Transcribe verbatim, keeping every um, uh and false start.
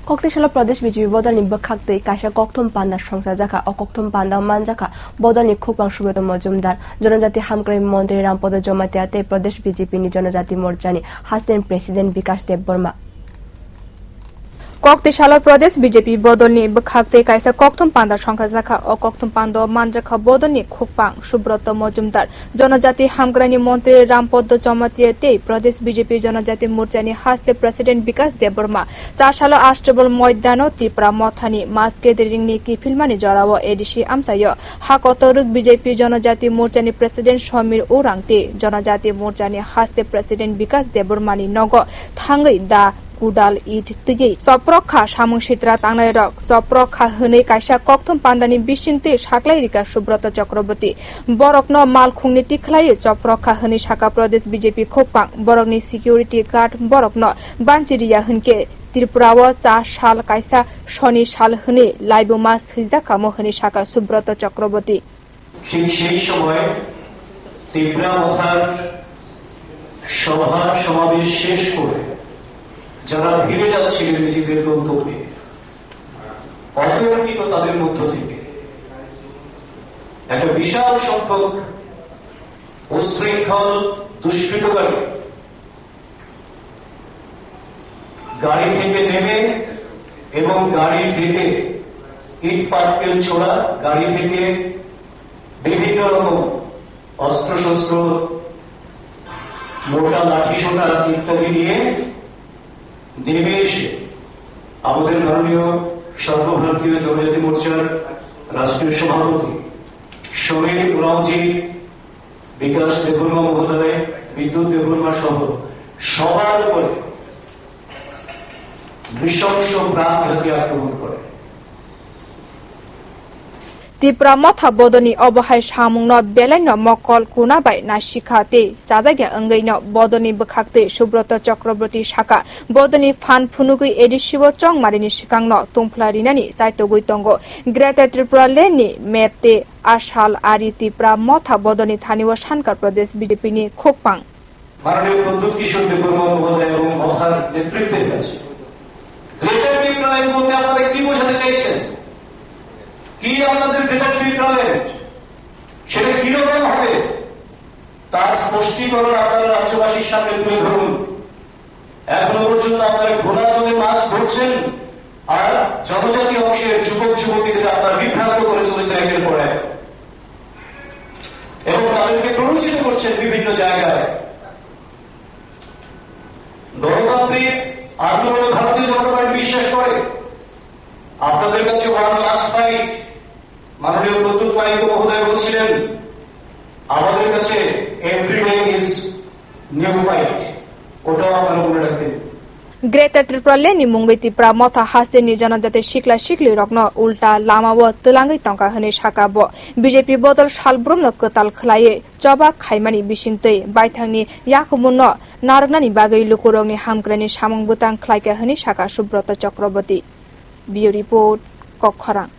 Kokti salo Pradesh B J P bodolni bwkhak twi kaisa kokthum panda songchajakha. O kokthum panda manjakha bodolni khukpang Subrata Majumdar, Jonojati Hamkrai Montri Rampada Jamatia tei Pradesh B J P ni Jonojati Morchani haste President Bikash Debbarma. Kokti salo Pradesh B J P bodolni bwkhak twi kaisa kokthum panda songchajakha. O kokthum panda manjakha bodolni khukpang Subrata Majumdar, Jonojati Hamkrani Montri Rampada Jamatia tei Pradesh B J P Jonojati Morchani haste President Bikash Debbarma. Cha salo Astabal Moidano Tipra Mothani mass gathering ni kiphilmani jorao A D C amchaio ha kotoruk B J P Jonojati Morchani President Somir Urang tei Jonojati Morchani haste President Bikash Debbarmani nogo thangwi da kudal, it twiwi choprok kha samung sitra tangnairok. Choprok kha hwnwi kaisa kokthum pandani bisingtwi saklai rikha Subrata Chakraborty. Borokno malkhungni tikhlaiwi choprok kha hwnwi saka Pradesh B J P khukpang. Borokni security guard borokno banchi riya hwnkhe Tripurao cha sal kaisa soni sal hwnwi laibuma swijak kamo hwnwi saka Subrata Chakraborty. ঠিক সেই সময় তিপ্রা মথার সভা সমাবেশ শেষ করে যারা ফিরে যাচ্ছিলেন নিজেদের গন্তব্যে, অতর্কিত তাদের মধ্য থেকে একটা বিশাল সংখ্যক উচ্ছৃঙ্খল দুষ্কৃতকারী গাড়ি থেকে নেমে এবং গাড়ি থেকে ইট পাটকেল ছোড়া, গাড়ি থেকে বিভিন্ন রকম অস্ত্রশস্ত্র, মোটা লাঠি সোটা ইত্যাদি নিয়ে নেমে এসে আমাদের মাননীয় সর্বভারতীয় জনজাতি মোর্চার রাষ্ট্রীয় সভাপতি সমীর উরাওজি, বিকাশ দেববর্মা মহোদয়, বিদ্যুৎ দেববর্মা সহ সবার উপরে নৃশংস প্রাণঘাতী আক্রমণ করে। Tipra Motha bodolni obo hai samungno belaino mokol kuna bai naisikha tei chajakya wngwino bodolni bwkhak tei Subrata Chakraborty saka bodolni phan phunugwi A D C o chongmarini swkangno tungphla rinani chaitogwi tongo. Greater Tripura Land ni map tei Asal ari Tipra Motha bodolni thani o Sankar Pradesh B J P ni khukpang. মাননীয় প্রদ্যুৎ কিশোর দেববর্মা মহোদয় এবং মথার নেতৃত্বের কাছে গ্রেটার টিপ্রা ল্যান্ড বলতে আপনারা কি বোঝাতে চাইছেন, কি আপনাদের গ্রেটার টিপ্রা ল্যান্ড, সেটা কিরকম হবে, তার স্পষ্টীকরণ আপনারা রাজ্যবাসীর সামনে তুলে ধরুন। এখনো পর্যন্ত আপনারা ঘোলা জলে মাছ ধরছেন, আর জনজাতি অংশের যুবক যুবতীদের আপনারা বিভ্রান্ত করে চলেছেন একের পর এক, এবং তাদেরকে প্ররোচিত করছেন বিভিন্ন জায়গায়। গণতান্ত্রিক আন্দোলনে ভারতীয় জনতা পার্টি বিশ্বাস করে। আপনাদের কাছে ওয়ান লাস্ট ফাইট, মাননীয় প্রদ্যুৎ মানিক্য মহোদয় বলছিলেন, আমাদের কাছে every day is new fight, ওটাও আপনারা মনে রাখবেন। Greater Tripura Land ni mungwi Tipra Motha haste ni jonojati sikla sikli rokno ulta lama o twlangwi tongkha hwnwi saka bo. B J P bodol salbrumno kwtal khwlaiwi choba khaimani bisingtwi baithangni yakungno narwknani bagwi lukurokni hamkraini samung bwtang khlaikha hwnwi saka Subrata Chakraborty. Bureau Report, Kokkhorang.